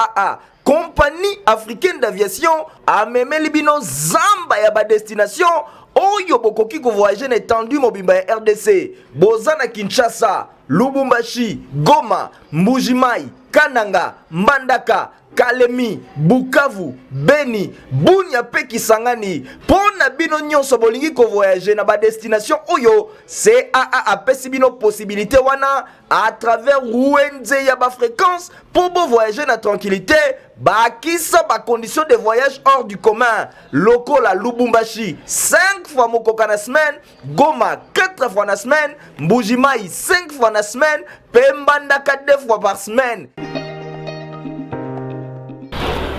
CAA, Compagnie Africaine d'Aviation, amemeli bino zamba ya ba destination oyo bokoki kovoyage na étendue mobimba ya RDC. Boza na Kinshasa, Lubumbashi, Goma, Mbuji-Mayi, Kananga, Mbandaka, Kalemi, Bukavu, Beni, Bunia mpe Kisangani. Mpo na bino nyonso bolingi kovoyage na badestination oyo, CAA apesi bino possibilité wana à travers wenze ya bafréquence mpo bovoyage na tranquillité. Bakisa bacondition de voyage hors du commun lokola Lubumbashi 5 fois mokoka na semaine, Goma 4 fois na semaine, Mbuji-Mayi 5 fois na semaine mpe Mbandaka 2 fois par semaine.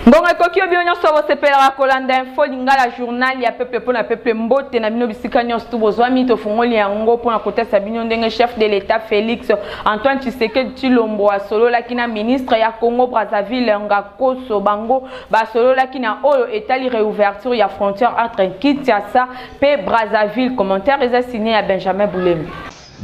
Ngonga ekoki yo bino nyonso bosepelaka kolanda Info Lingala, journal ya peuple mpona peuple. Mbote na bino bisika nyonso tu bozwami. Tofungoli yango mpona kotesa bino ndenge chef de l'État Félix Antoine Tshisekedi Tshilombo asololaki na ministre ya Congo Brazzaville Ngakoso. Bango basololaki na oyo etali réouverture ya frontière entre Kinshasa mpe Brazzaville. Commentaire eza signé ya Benjamin Boulembi.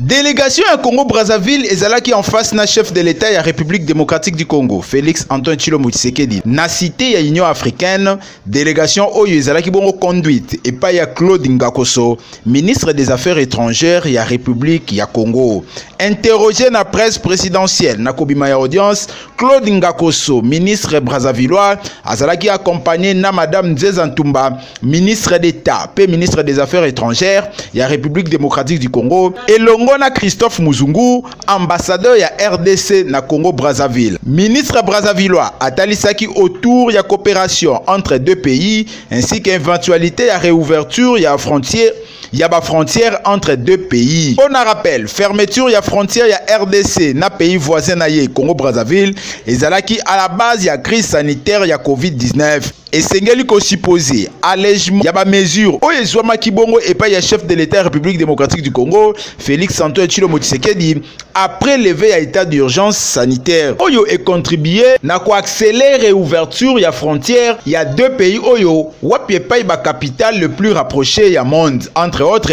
Délégation ya Congo Brazzaville ezalaki en face na chef de l'État ya République démocratique du Congo, Félix Antoine Tshilombo Tshisekedi, na cité ya Union africaine. Délégation oyo ezalaki bongo conduite epai ya Claude Ngakoso, ministre des Affaires étrangères ya République ya Congo. Interrogé na presse présidentielle na kobima ya audience, Claude Ngakoso, ministre brazzavillois, azalaki accompagné na madame Nzeza Ntumba, ministre d'État pe ministre des Affaires étrangères ya République démocratique du Congo, elongo na Christophe Muzungu, ambassadeur ya RDC na Congo Brazzaville. Ministre brazzavillois atalisaki autour ya coopération entre deux pays ainsi qu'éventualité ya réouverture ya frontière ya bafrontière entre deux pays. On a rappel, fermeture ya frontière ya RDC na pays voisin na ye Congo Brazzaville ezalaki à la base ya crise sanitaire ya COVID-19. Esengeli kosupposer allègement ya bamesure oyo ezwamaki bongo epai ya chef de l'État ya République démocratique du Congo, Félix Antoine Tshilombo Tshisekedi, après levée ya état d'urgence sanitaire oyo econtribue na koaccélérer réouverture ya frontière ya deux pays oyo wapi epai bacapitale le plus rapproché ya monde, entre autres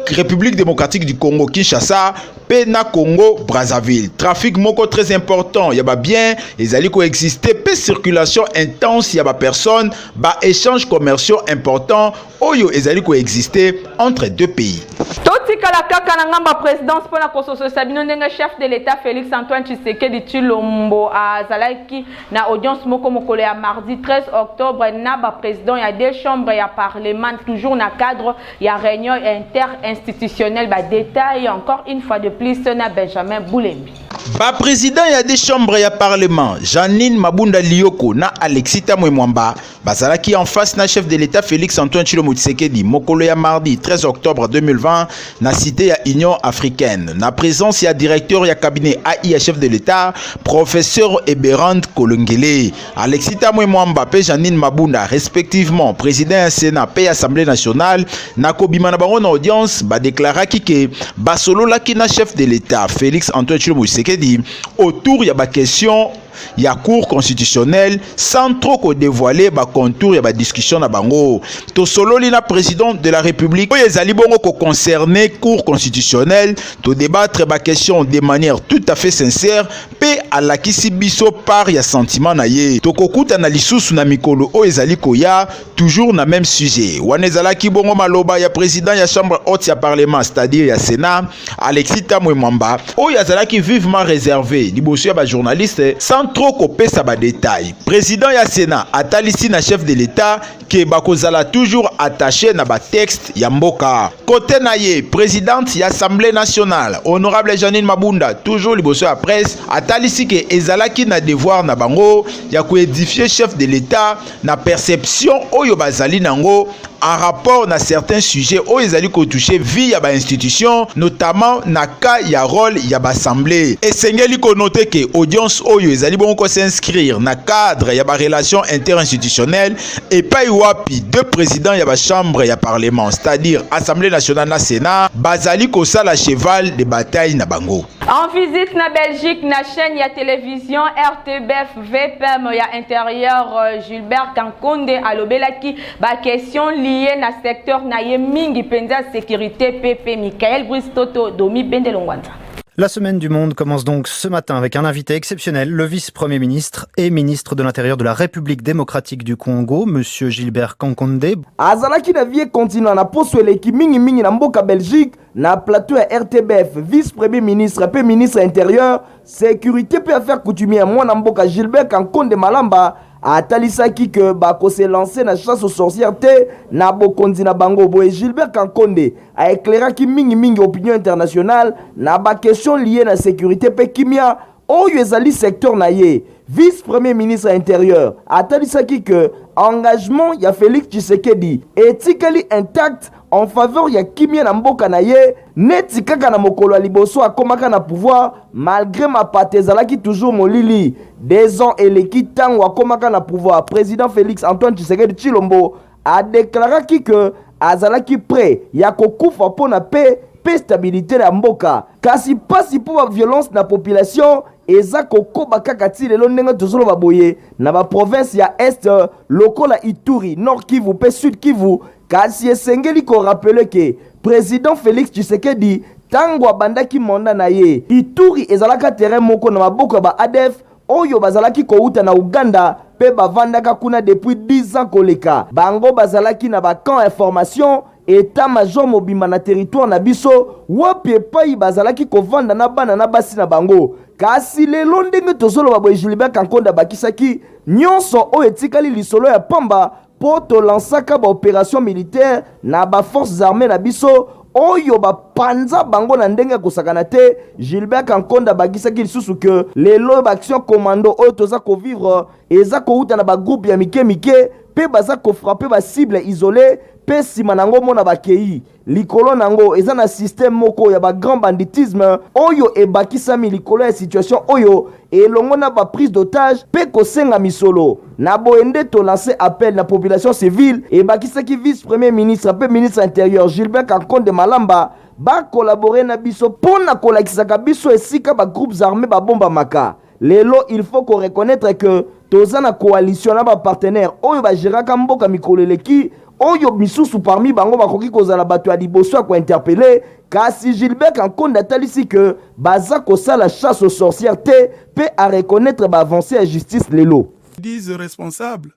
République démocratique du Congo Kinshasa mpe na Congo Brazzaville. Trafic moko très important ya babien ezali koexiste mpe circulation intense ya bapersone, baéchange commerciaux important oyo ezali koexiste entre deux pays. Totikala kaka na ngambo ya présidence mpona kososolisa bino ndenge chef de l'État Félix Antoine Tshisekedi Tshilombo azalaki na audience moko mokolo ya mardi 13 octobre na baprésident ya deux chambres ya parlement, toujours na cadre ya réunion interinstitutionnelle. Badétail encore une fois de plus na Benjamin Boulembi. Baprésident ya deux chambres ya parlement, Janine Mabunda Lioko na Alexis Tamwe Mwamba, bazalaki en face na chef de l'État Félix Antoine Tshilombo Tshisekedi mokolo ya mardi 13 octobre 2020 na cité ya Union africaine, na présence ya directeur ya cabinet AI ya chef de l'État, professeur Eberande Kolongele. Alexis Tamwe Mwamba mpe Janine Mabunda, respectivement président ya Sénat mpe ya Assemblée nationale, na kobima na bango na audience, badeklaraki ke basololaki na chef de l'État Félix Antoine Tshilombo Tshisekedi autour ya baquestion ya Cour constitutionnelle, sans trop kodévoiler bacontour ya badiscussion na bango. Tosololi na président de la République oyo ezali bongo koconcerne Cour constitutionnelle, todébattre baquestion de manière tout à fait sincère mpe alakisi biso part ya sentiment na ye. Tokokutana lisusu na mikolo oyo ezali koya, toujours na même sujet. Wana ezalaki bongo maloba ya président ya chambre haute ya parlement, c'est-à-dire ya Sénat, Alexis Tamwe Mwamba, oyo azalaki vivement réservé liboso ya bajournaliste sans trop kopesa badetail. Président ya Sénat atalisi na chef de l'État ke bakozala toujours attaché na batexte ya mboka. Kote na ye, présidente ya Assemblée nationale, honorable Janine Mabunda, toujours liboso ya presse, atalisi ke ezalaki na devoir na bango ya koédifie chef de l'État na perception oyo bazali nango en rapport na certains sujets oyo ezali kotouche vie ya bainstitution, notamment na cas ya rôle ya baassemblée. Esengeli konote ke audience oyo ezali bongo kos'inscrire na cadre ya barelation interinstitutionnelle epai wapi deux présidents ya bachambre ya parlement, c'est-à-dire Assemblée nationale na Sénat, bazali kosala cheval de bataille na bango. En visite na Belgique, na chaîne ya télévision RTBF, VPM ya Intérieur Gilbert Kankonde alobelaki baquestion lié na secteur na ye, mingi mpenza sécurité. Pp Michael Brice Toto Domi Bendelongwanza. La semaine du monde commence donc ce matin avec un invité exceptionnel, le vice-premier ministre et ministre de l'Intérieur de la République démocratique du Congo, monsieur Gilbert Kankonde. Azalaki na vie continent na poso eleki mingimingi na mboka Belgique na plateau ya RTBF. Vice premier ministre mpe ministre intérieur, sécurité mpe affaires coutumière, mwana mboka Gilbert Kankonde Malamba atalisaki ke bakose lancer na chasse aux sorcières te na bokonzi na bango. Boye Gilbert Kankonde aéclairaki mingimingi opinion internationale na baquestion liée na sécurité mpe kimia oyo ezali secteur na ye. Vice premier ministre intérieur atalisaki ke engagement ya Félix Tshisekedi etikali intact en faveur ya kimia na mboka na ye, neti kaka na mokolo ya liboso akomaka na pouvoir. Malgré mapata ezalaki toujours molili, 2 ans eleki ntango akomaka na pouvoir, président Félix Antoine Tshisekedi Tshilombo adeklaraki ke azalaki prêt ya kokufa mpo na paix mpe stabilité ya mboka. Kasi mpasi mpo baviolence na population eza kokoba kaka ti lelo ndenge tozoloba boye na baprovince ya Est lokola Ituri, Nord Kivu mpe Sud Kivu. Kasi esengeli korappeler ke président Félix Tshisekedi, ntango abandaki mandat na ye, Ituri ezalaka terrain moko na maboko ya ba ADF oyo bazalaki kowuta na Uganda mpe bavandaka kuna depuis 10 ans koleka. Bango bazalaki na bacamp ya formation, état major mobimba na territoire na biso, wapi epai bazalaki kovanda na bana na basi na bango. Kasi lelo ndenge tozoloba boye, Gilbert Kankonde abakisaki, nyonso oyo etikali lisolo ya pamba mpo tolansaka baopération militaire na baforces armées na biso oyo bapanza bango na ndenge ya kosakana te. Gilbert Kankonde abakisaki lisusu ke lelo baaction commando oyo toza kovivre eza kowuta na bagroupe ya mike mike mpe baza kofrapper bacible isolé mpe nsima nango mona bakei likolo nango. Eza na système moko ya bagrand banditisme oyo ebakisami likolo ya situation oyo elongo na baprise d'otage mpe kosenga misolo. Na boye nde tolance appel na population civile, ebakisaki vice premier ministre mpe ministre intérieur Gilbert Kankonde Malamba, bacollaborer na biso mpo na kolakisaka biso esika bagroupes armés babombamaka. Lelo il faut koreconnaître que toza na coalition na bapartenaire oyo bagéraka mboka mikolo eleki, oyo misusu parmi bango bakoki kozala bato ya liboso ya kointerpeller. Kasi Gilbert Kankonde atalisi ke baza kosala chasse aux sorcières te mpe areconnaître baavancé ya justice lelo. Disent responsables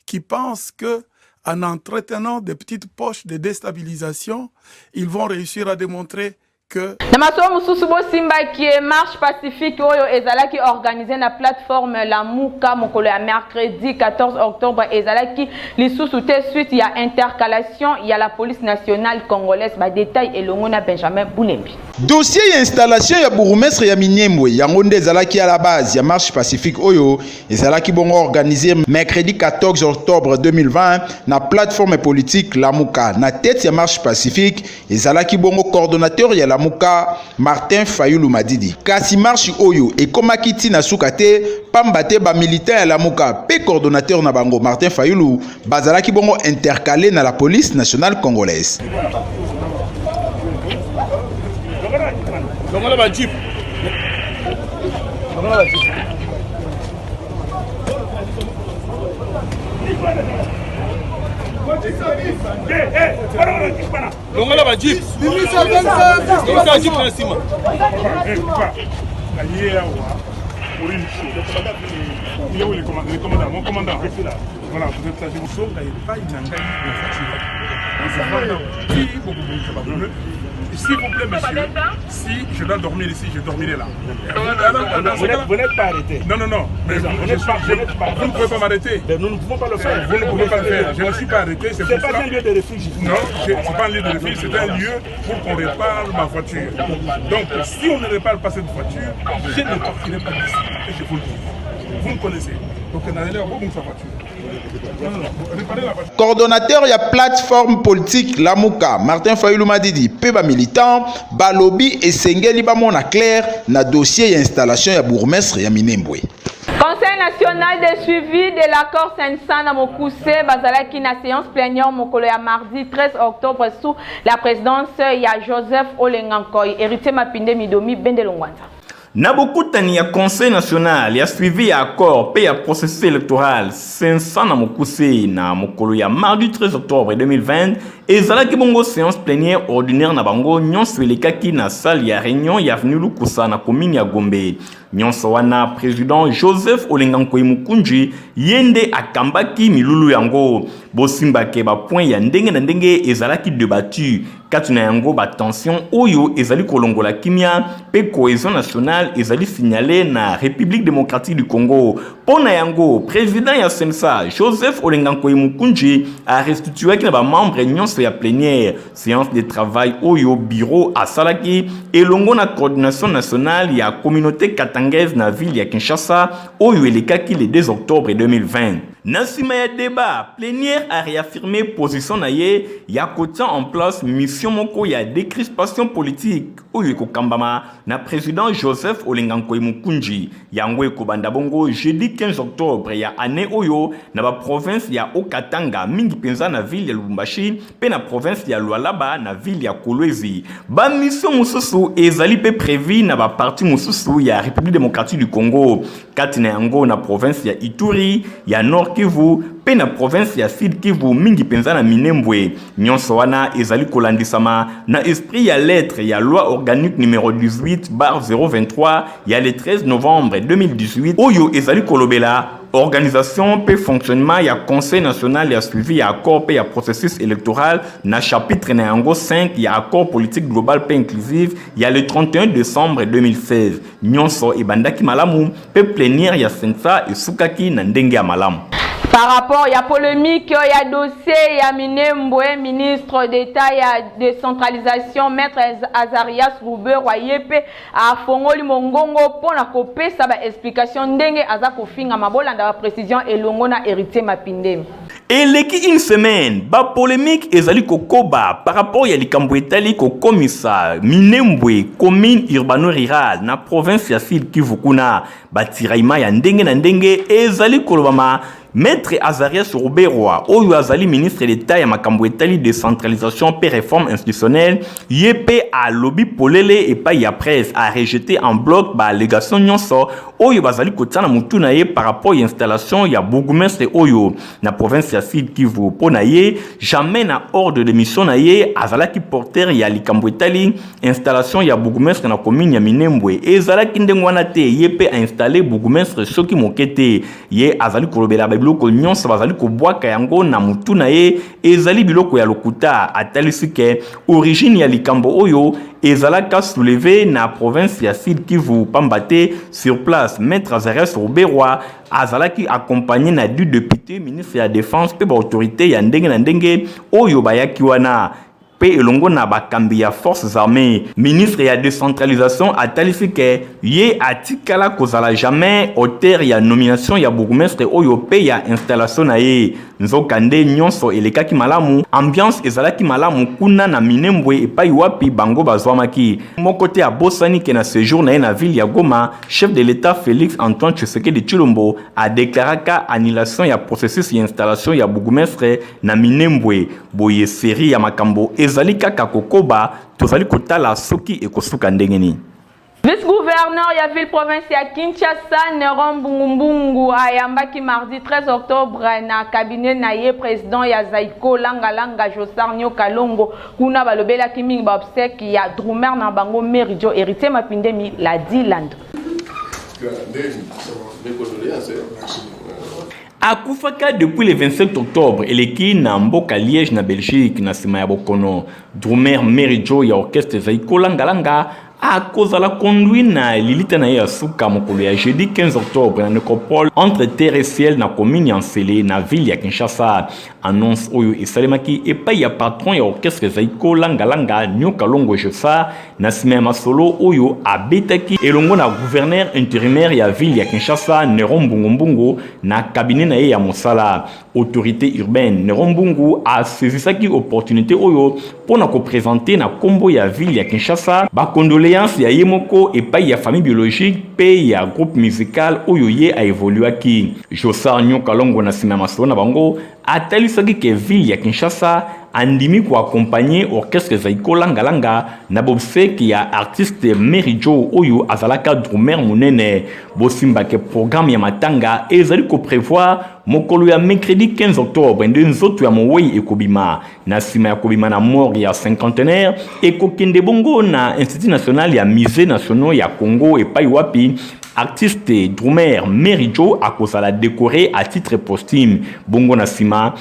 qui pensent que en entretenant des petites poches de déstabilisation, ils vont réussir à démontrer que Na masolo mosusu, bosimbaki marche pacifique oyo ezalaki organisé na plateforme Lamuka mokolo ya mercredi 14 octobre ezalaki lisusu te suite ya intercalation ya la police nationale congolaise. Badetail elongo na Benjamin Bulembi. Dossier ya installation ya bourgmestre ya Minembwe, yango nde ezalaki à la base ya marche pacifique oyo ezalaki bongo organisé mercredi 14 octobre 2020 na plateforme politique Lamuka. Na tête ya marche pacifique ezalaki bongo coordonnateur ya Lamuka, Martin Fayulu Madidi. Kasi marche oyo ekomaki ntina suka te, pamba te bamilitant ya Lamuka mpe coordonnateur na bango Martin Fayulu bazalaki bongo intercalé na la police nationale congolaise. Longola ba jeep. Longola ba jeep. Longola ba jeep. Longola jeep na nsima. Il est où le commandant? Mon commandant. Voilà, vous êtes là, je vous sauve. S'il vous plaît, monsieur, si je dois dormir ici, je dormirai là. Vous n'êtes pas arrêté. Non, non, non. Mais vous, je, vous ne pouvez pas m'arrêter. Nous ne pouvons pas le faire. Vous ne pouvez pas le faire. Je ne suis pas arrêté. C'est pas un lieu de refuge. Non, ce n'est pas un lieu de refuge, c'est un lieu pour qu'on répare ma voiture. Donc, si on ne répare pas cette voiture, je ne partirai pas d'ici. Et je vous le dis. Vous me connaissez. Donc, on a sa voiture. Coordonnateur ya plateforme politique Lamuka, Martin Fayulu Madidi mpe bamilitant balobi esengeli bamona clair na dossier ya installation ya bourgmestre ya Minembwe. Conseil national de suivi de l'accord CNSA na mokuse bazalaki na séance plénière mokolo ya mardi 13 octobre sous la présidence ya Joseph Olengankoy. Héritier Mapinde Midomi Bendelongwanza. Na bokutani ya Conseil national ya suivi ya accord mpe ya processus electoral 500 na mokuse na mokolo ya mardi 13 octobre 2020, ezalaki bongo séance plénière ordinaire na bango nyonso elekaki na salle ya réunion ya avenue Lukusa na commune ya Gombe. Nyonso wana, président Joseph Olenga Nkoy Mukunji ye nde akambaki milulu yango. Bosimbake bapoint ya ndenge na ndenge ezalaki débattu, kati na yango batension oyo ezali kolongola kimia mpe cohésion nationale ezali signalé na République démocratique du Congo. Mpo na yango, président ya CNSA Joseph Olenga Nkoy Mukunji arestituaki na bamembre nyonso ya plénière séance de travail oyo bureau asalaki elongo na coordination nationale ya communauté katangaise na ville ya Kinshasa, oyo elekaki le 2 octobre 2020. Na nsima ya débat, plénière a réaffirmé position na ye ya kotia en place mission moko ya décrispation politique oyo ekokambama na président Joseph Olenga Nkoy Mukunji. Yango ekobanda bongo jeudi 15 octobre ya année oyo na baprovince ya Haut-Katanga, mingi mpenza na ville ya Lubumbashi, mpe na province ya Lualaba, na ville ya Kolwezi. Bamission mosusu ezali mpe prévu na baparti mosusu ya République démocratique du Congo, kati na yango na province ya Ituri, ya Nord Kivu mpe na province ya Sud Kivu, mingi mpenza na Minembwe. Nyonso wana ezali kolandisama na esprit ya lettre ya loi organique numéro 18/023 ya le 13 novembre 2018, oyo ezali kolobela organisation mpe fonctionnement ya Conseil national ya suivi ya accord mpe ya processus électoral, na chapitre na yango 5 ya accord politique global mpe inclusive ya le 31 décembre 2016. Nyonso ebandaki malamu mpe plénière ya CNSA esukaki na ndenge ya malamu. Par rapport ya polémique ya dossier ya Minembwe, ministre d'État ya décentralisation, maître Azarias Ruberwa, ye mpe afongoli mongongo mpona kopesa baexplication ndenge aza kofingama. Bolanda baprécision elongo na Héritier Mapindemi. Eleki une semaine, bapolémique ezali kokoba par rapport ya likambo etali kokomisa Minembwe commune urbano-rurale na province ya Sud Kivu. Kuna batiraillement ya ndenge na ndenge ezali kolobama. Maître Azarias Ruberwa, oyo azali ministre d'État ya makambo etali décentralisation mpe réforme institutionnelle, ye mpe alobi polele epai ya presse, arejeté en bloc baallégation nyonso oyo bazali kotia na motu na ye par rapport ya installation ya bourgmestre oyo na province ya Sud Kivu. Mpo na ye, jamais na ordre de mission na ye azalaki porteur ya likambo etali installation ya bourgmestre na commune ya Minembwe. Ezalaki ndenge wana te, ye mpe ainstalle bourgmestre soki moke te. Ye azali kolobela biloko nyonso bazali kobwaka yango na motu na ye ezali biloko ya lokuta. Atalisi ke origine ya likambo oyo ezalaka soulevé na province ya Sud Kivu, pamba te sur place, maître Azarias Ruberwa azalaki accompagné na du député, ministre ya défense mpe baautorité ya ndenge na ndenge oyo bayaki wana, mpe elongo na bakambi ya forces armées. Ministre ya décentralisation atalisi ke ye atikala kozala jamais auteur ya nomination ya bourgmestre oyo mpe ya installation na ye. Nzokande nyonso elekaki malamu, ambiance ezalaki malamu kuna na Minembwe epai wapi bango bazwamaki. Moko te abosani ke na séjour na ye na ville ya Goma, chef de l'État Félix Antoine Tshisekedi Tshilombo adeklaraka annulation ya processus ya installation ya bourgmestre na Minembwe. Boye série ya makambo ezali kaka kokoba, tozali kotala soki ekosuka ndenge nini. Vice-gouverneur ya ville province ya Kinshasa, Néron Mbungumbungu, ayambaki mardi 13 octobre na cabinet na ye président ya Zaiko Langalanga, Josar Nyoka Longo. Kuna balobelaki mingi baobsèque ya drummer na bango Merijo. Héritier Mapindemi Ladi Lando. Mes condoléances. Akufaka depuis le 27 octobre eleki na mboka Liège na Belgique, na nsima ya bokono. Drummer Mary Jo ya orchestre Zaiko Langalanga akozala conduit na lilita na ye ya suka mokolo ya jeudi 15 octobre na nécropole Entre Terre et Ciel na commune ya Nsele na ville ya Kinshasa. Annonce oyo esalemaki epai ya patron ya orchestre Zaiko Langalanga, Nyoka Longo Josa, na nsima ya masolo oyo abetaki elongo na gouverneur intérimaire ya ville ya Kinshasa, Néron Mbungumbungu, na cabinet na ye ya mosala. Autorité urbaine Néron Mbungu asaisisaki opportunité oyo mpo na koprésenter na nkombo ya ville ya Kinshasa bacondoléance ya ye moko epai ya famille biologique mpe ya groupe musical oyo ye aévoluaki. Josar Nyoka Longo, na nsima ya masolo na bango, atalisaki ke ville ya Kinshasa Andimi ko accompagner orchestre Zaiko Langa Langa na bobsèque ya artiste Mary Joe oyo azalaka drummer monene. Bosimba ke programme ya matanga ezali ko prevoir mokolo ya mercredi 15 octobre nde nzoto ya mowei ekobima na nsima ya kobima na morgue ya cinquantenaire, ekokende bongo na Institut national ya musée nationaux ya Congo epai wapi artiste drummer Mary Joe akozala décoré à titre posthume. Bongo na nsima,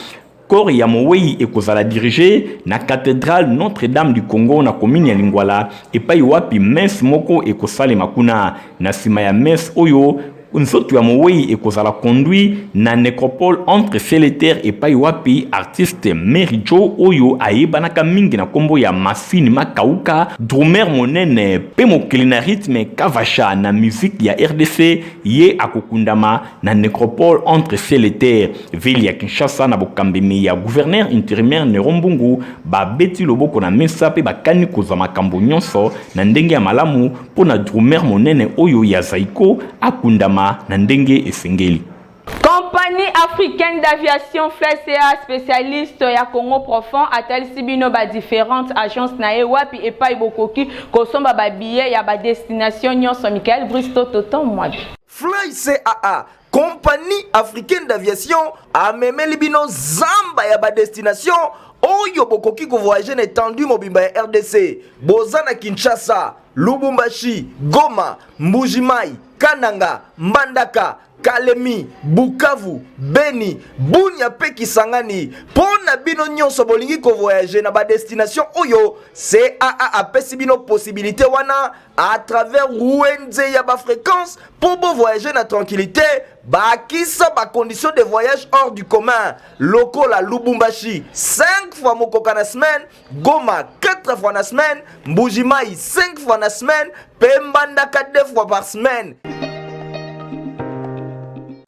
corps ya mowei ekozala dirigé na cathédrale Notre-Dame du Congo na commune ya Lingwala epai wapi messe moko ekosalema kuna. Na nsima ya messe oyo, nzoto ya mowei ekozala conduit na nécropole Entre Ciel et Terre epai wapi artiste Mary Joe oyo ayebanaka mingi na nkombo ya Masini Makauka, drummer monene mpe mokili na rythme kavasha na musique ya RDC, ye akokundama na nécropole Entre Ciel et Terre. Ville ya Kinshasa na bokambemi ya gouverneur intérimaire Nero Mbungu babeti loboko na mesa mpe bakani kozwa makambo nyonso na ndenge ya malamu mpo na drummer monene oyo ya Zaiko akundama na ndenge esengeli. Compagnie africaine d'aviation FlyCA, spécialiste ya Congo profond, atalisi bino ba différentes agences na ye wapi epai bokoki kosomba ba billet ya ba destination nyonso. Michael Bristo Toton Mwabi. Fly CAA, compagnie africaine d'aviation, amemeli bino zamba ya badestination oyo bokoki kovoyage na étendue mobimba ya RDC. Boza na Kinshasa, Lubumbashi, Goma, Mbujimai, Kananga, Mbandaka, Kalemi, Bukavu, Beni, Bunia mpe Kisangani. Mpo na bino nyonso bolingi kovoyage na badestination oyo, CAA apesi bino possibilité wana à travers wenze ya bafréquence mpo bovoyage na tranquillité. Bakisa bacondition de voyage hors du commun lokola Lubumbashi 5 fois mokoka na semaine, Goma 4 fois na semaine, Mbujimai 5 fois na semaine mpe Mbandaka 2 fois par semaine.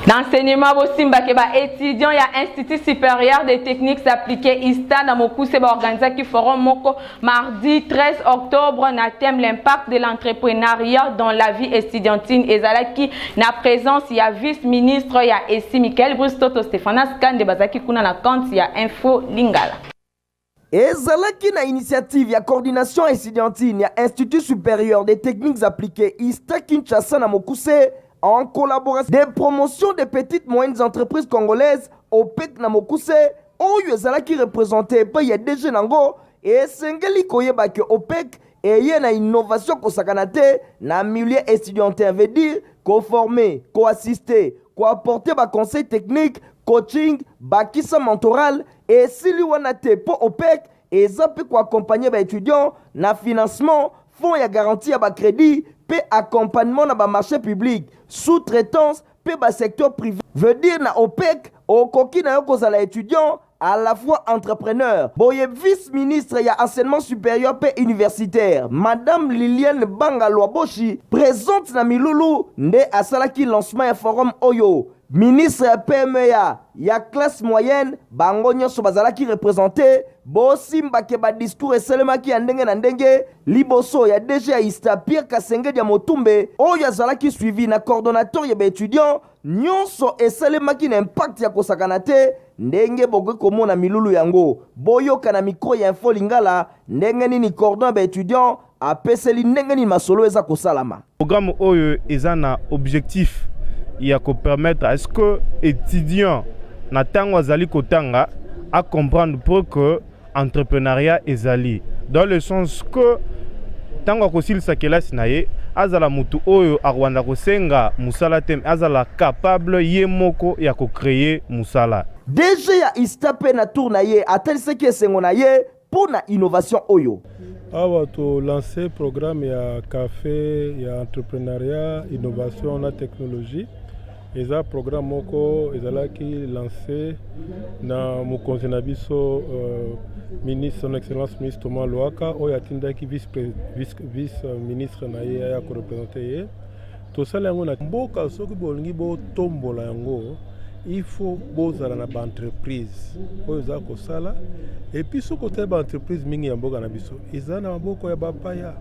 Na enseignement, bosimbake baétudiant ya Institut supérieur des techniques appliquées, ISTA na mokuse, baorganizaki forum moko mardi 13 octobre na thème "L'impact de l'entrepreneuriat dans la vie estudiantine". Ezalaki na présence ya vice-ministre ya ESI Michael Brustoto. Stéphanas Kande bazalaki kuna na compte ya Info Lingala. Ezalaki na initiative ya coordination estudiantine ya Institut supérieur des techniques appliquées, ISTA Kinshasa na mokuse, en collaboration des promotions des petites moyennes entreprises congolaises, OPEC na mokuse, oyo ezalaki représenté epai ya DG nango. Esengeli koyeba ke OPEC eye na innovation kosakana te na milieu estudiantin, veut dire koformer, koassister, koapporter baconseil technique, coaching, bakisa mentoral. Esili wana te, mpo OPEC eza mpe koaccompagne baétudiant na financement, fonds ya garantie ya bacrédit mpe accompagnement na bamarché public, sous-traitance mpe basecteur privé. Veut dire na OPEC okoki na yo kozala étudiant, à la fois entrepreneur. Boye vice-ministre ya enseignement supérieur mpe universitaire, madame Liliane Banga Lwaboshi, présente na milulu, nde asalaki lancement ya forum oyo. Ministre ya PMEA, ya classe moyenne, bango nyonso bazalaki représenté. Bosimbake badiscours esalemaki ya ndenge na ndenge liboso ya DG ya ISTA Pierre Kasengedi ya Motumbe, oyo azalaki suivi na coordonnateur ya baétudiant. Nyonso esalemaki na impact ya kosakana te ndenge bokoki komona milulu yango. Boyoka na micro ya Info Lingala ndenge nini coordon ya baétudiant apeseli ndenge nini masolo eza kosalama. Programme oyo eza na objectif ya kopermettre à ce que étudiant na ntango azali kotanga acomprendre pour que entrepreneuriat ezali, dans le sens que ntango akosilisa kelasi na ye, azala motu oyo akobanda kosenga mosala te, azala capable ye moko ya kocréer mosala. DG ya ISTA mpe na tour na ye atalisaki esengo na ye mpo na innovation oyo. Awa tolance programme ya café ya entrepreneuriat, innovation na technologie. Eza programme moko ezalaki lancé na mokonzi na biso, ministre, son excellence ministre Thomas Luhaka, oyo atindaki vice, vice, vice ministre na ye aya koreprésenter ye. Tosala yango na mboka. Soki bolingi botombola yango, il faut bozala na baentreprise oyo eza kosala. Et puis soki otali baentreprise mingi ya mboka na biso, eza na maboko ya bapaya.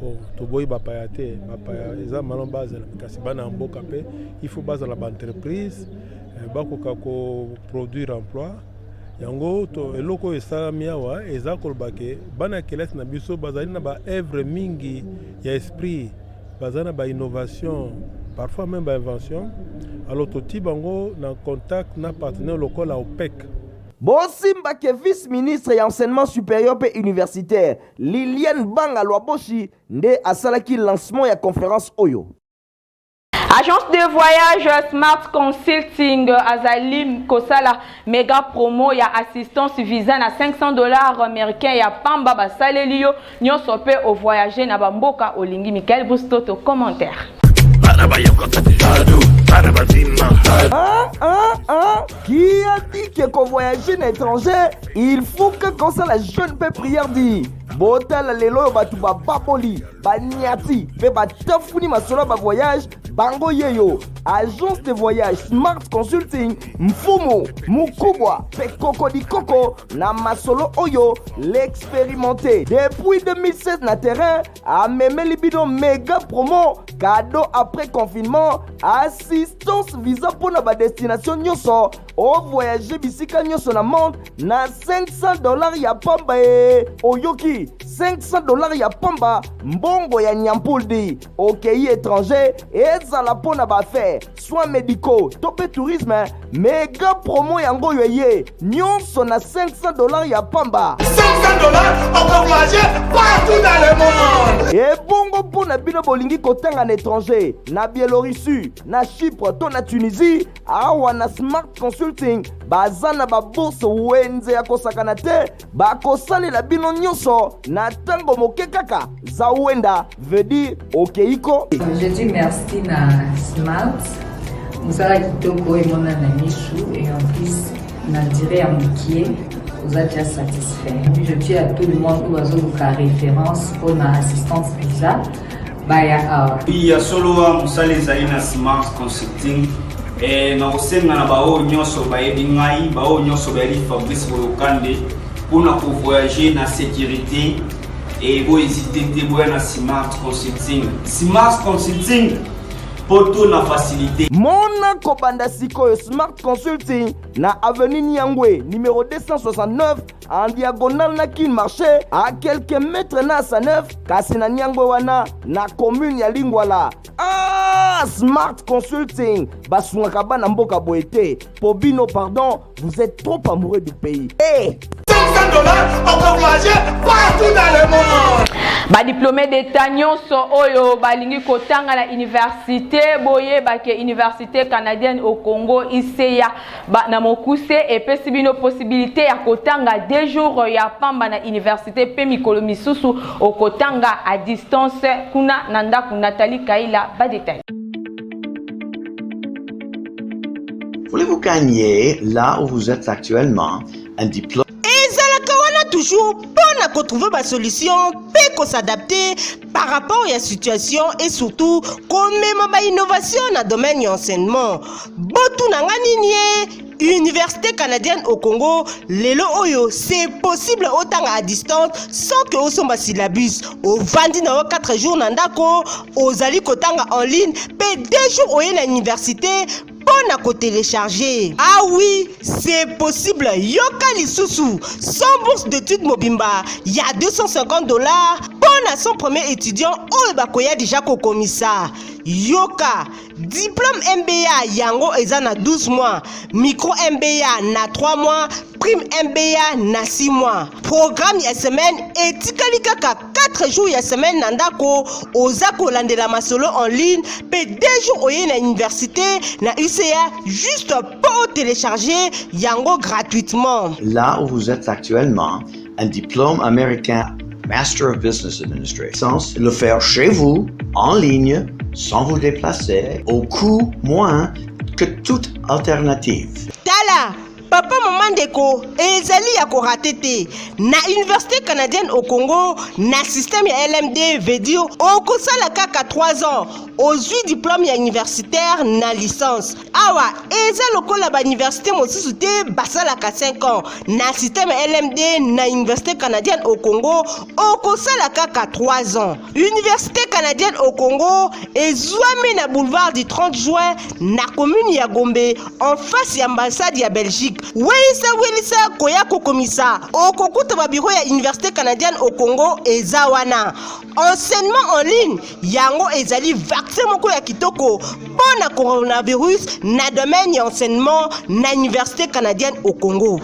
Bon, toboyi bapaya te, bapaya eza malamu bazala, kasi bana ya mboka mpe il faut bazala baentreprise, bakoka koproduire emploi. Yango to eloko oyo esalami awa eza koloba ke bana ya kelasi na biso bazali na ba œuvre mingi ya esprit, baza na ba innovation, parfois même ba invention. Alors totii bango na contact na partenaire lokola OPEC. Bosimba ke vice-ministre ya enseignement supérieur mpe universitaire Liliane Banga Lwaboshi nde asalaki lancement ya conference oyo. Agence de voyage Smart Consulting azali kosala mega promo ya assistance visa na 500 dollars américains ya pamba. Basaleli yo nyonso mpe ovoyage na bamboka olingi. Michael Bustoto, commentaire. Ah, ah, ah. Qui a dit que qu'on voyager na étranger, il faut que kosala jeûne mpe prière? Di botala lelo oyo bato bababoli, baniati mpe batafuni masolo ya bavoyage bango yeyo. Agence de voyage Smart Consulting, mfumu mukubwa mpe kokodikoko na masolo oyo, l'expérimenté depuis 2016 na terrain, amemeli bino méga promo cadeau après confinement: assistance visa mpona badestination nyonso, ovoyage bisika nyonso na monde na 500 dollars ya pamba. E oyoki, 500 dollars ya pamba, mbongo ya nyampuldi. Okei étranger, ezala mpo na baaffaire, soins médicaux to mpe tourisme, méga promo yango oyo eye nyonso na 500 dollars ya pamba. 500 dollars, on peut voyager partout dans le monde. Ebongo mpo na bino bolingi kotanga na étranger, na Biélorussie, na Chypre to na Tunisie, awa na Smart Consulting baza na babourse wenze ya kosakana te. Bakosalela bino nyonso na ntango moke kaka. Za wenda veut dire okeiko. Je dis merci na Smart, mosala kitoko emonana na misu et en plus na durée ya mokie oza déjà satisfait. Je dis à tout le monde oyo bazoluka référence mpona assistance visa, baya awa. Ya solo wa mosala ezali na Smart Consulting. Na kosenga na baoyo nyonso bayebi ngai, baoyo nyonso bayebi Fabrice Boyokande, mpona kovoyage na sécurité e bohésite te, boya na Smart Consulting. Smart Consulting, poto na facilité. Mona kobanda sikoyo Smart Consulting na avenue Niangwe numéro 269, en diagonale na Kin Marché, à quelques mètres na Asanef, kasi na Niangwe wana na commune ya Lingwala. Ah, Smart Consulting basungaka bana mboka boye te po bino, pardon, vous êtes trop amoureux du pays. Hey! 500 dollars, on peut voyager partout dans le monde. Badiplômé d'état nyonso oyo balingi kotanga na université, boyebake Université canadienne au Congo, ICA ba, na mokuse, epesi bino possibilité ya kotanga 2 jours ya pamba na université mpe mikolo misusu okotanga à distance kuna na ndako. Nathalie Kaila, badétail. Voulez-vous gagner là où vous êtes actuellement un diplôme? Ezalaka wana toujours mpo na kotrouver basolution mpe kos'adapter par rapport ya situation et surtout komema bainnovation na domaine ya enseignement. Botuna nga nini ye? Université canadienne au Congo, lelo oyo c'est possible otanga à distance sans que osomba syllabus. Ovandi na yo 4 jours na ndako, ozali kotanga en ligne, mpe 2 jours oye na université mpo na kotélécharger. Ah oui, c'est possible. Yoka lisusu, sans bourse d'études mobimba ya 250 dollars mpo na 100 premier étudiant oyo bakoya déjà kokomisa. Yoka, diplôme MBA yango eza na 12 mois, micro MBA na 3 mois, prime MBA na 6 mois. Programme ya semaine etikali kaka 4 jours ya semaine na ndako, oza kolandela masolo en ligne, mpe 2 jours oye na université na UCA juste mpo otélécharger yango gratuitement. Là où vous êtes actuellement un diplôme américain, Master of Business Administration, le faire chez vous, en ligne, sans vous déplacer, au coût moins que toute alternative. Tala, papa, mama, ndeko, ezali ya korater te. Na Université canadienne au Congo na système ya LMD, veut dire okosala kaka 3 ans, ozwi diplôme ya universitaire na licence. Awa eza lokola bauniversité mosusu te basalaka 5 ans. Na système ya LMD na Université canadienne au Congo, okosala kaka 3 ans. Université canadienne au Congo ezwami na boulevard du 30 juin, na commune ya Gombe, en face ya ambassade ya Belgique. Welisa welisa koya kokomisa okokuta ba bureau ya Université canadienne au Congo eza wana. Enseignement en ligne yango ezali vaccin moko ya kitoko mpo na coronavirus na domaine ya enseignement na Université canadienne au Congo.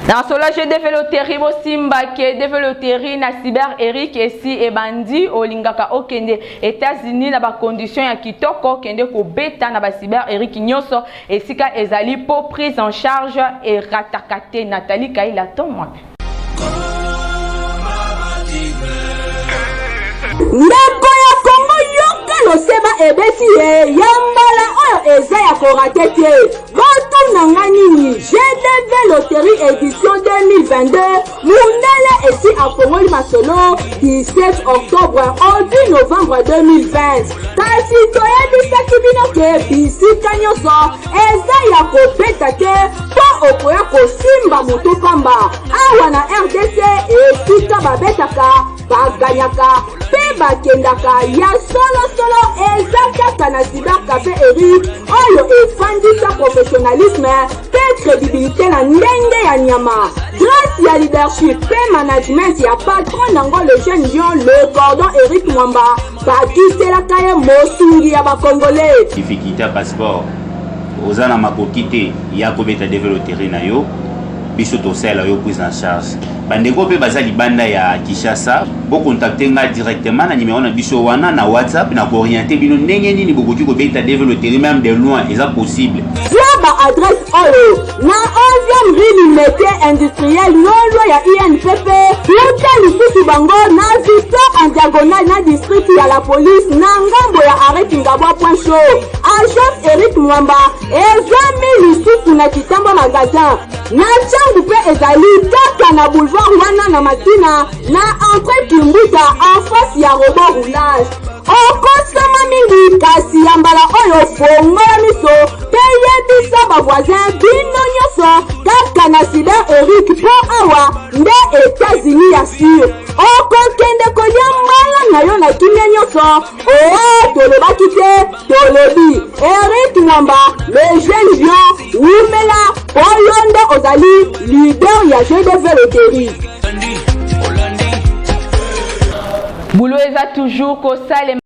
Na masolo GDV Loterie bosimba ke DV Loterie na cyber Eric esi ebandi olingaka okende États-Unis na ba conditions ya kitoko kende kobeta na ba cyber Eric nyonso esika ezali po prise en charge erataka te. Nathalie Kaila to mwapi. Ndeko ya Kongo yoka loseba ebeti ye ya mbala oyo eza ya korate te. Botuna nga nini? GDV Loterie edition 2022 mundele esi afongoli masolo 17 octobre au 10 novembre 2020. Kasi toyebisaki bino ke bisika nyonso eza ya kobeta te mpo okoya kosimba moto pamba. Awa na RDC esika babetaka baganyaka mpe bakendaka ya solosolo eza kaka na cyber cafe Eric oyo efandisa professionnalisme mpe crédibilité na ndenge ya nyama grâce ya leadership mpe management ya patron nango le jeune lion le cordon Eric Mwamba bakitelaka ye mosungi ya bakongole. Difficulté ya passeport, oza na makoki te ya kobeta DV loterie na yo, biso tosalela yo prise en charge. Bandeko mpe baza libanda ya Kinshasa, bocontacte nga directement na numero na biso wana na WhatsApp, na kooriente bino ndenge nini bokoki kobeta DV loterie même de loin, eza possible. Zwa ba adresse oyo na 11e rue Limete industriel nolo ya INPP, luka lisusu bango na Victor en diagonale na district ya la police na ngambo ya arrêt Kingabwa point chaud. Agence Eric Mwamba ezwami lisusu na Kitambo magasin na Tshangu mpe ezali kaka na boulevard wana na Masina na entrée Kimbuta en face ya robot roulage. Okosama mingi kasi ya mbala oyo fongola miso mpe yebisa ba voisin bino nyonso kaka na cyber Eric mpo awa nde Etats-Unis ya sur. Okokende kolia mbala na yo na kimia nyonso. Oo tolobaki te, tolobi. Eric Mwamba le jeune lion, wumela mpo yo nde ozali leader ya GDV Loterie. Boulot eza toujours kosalema.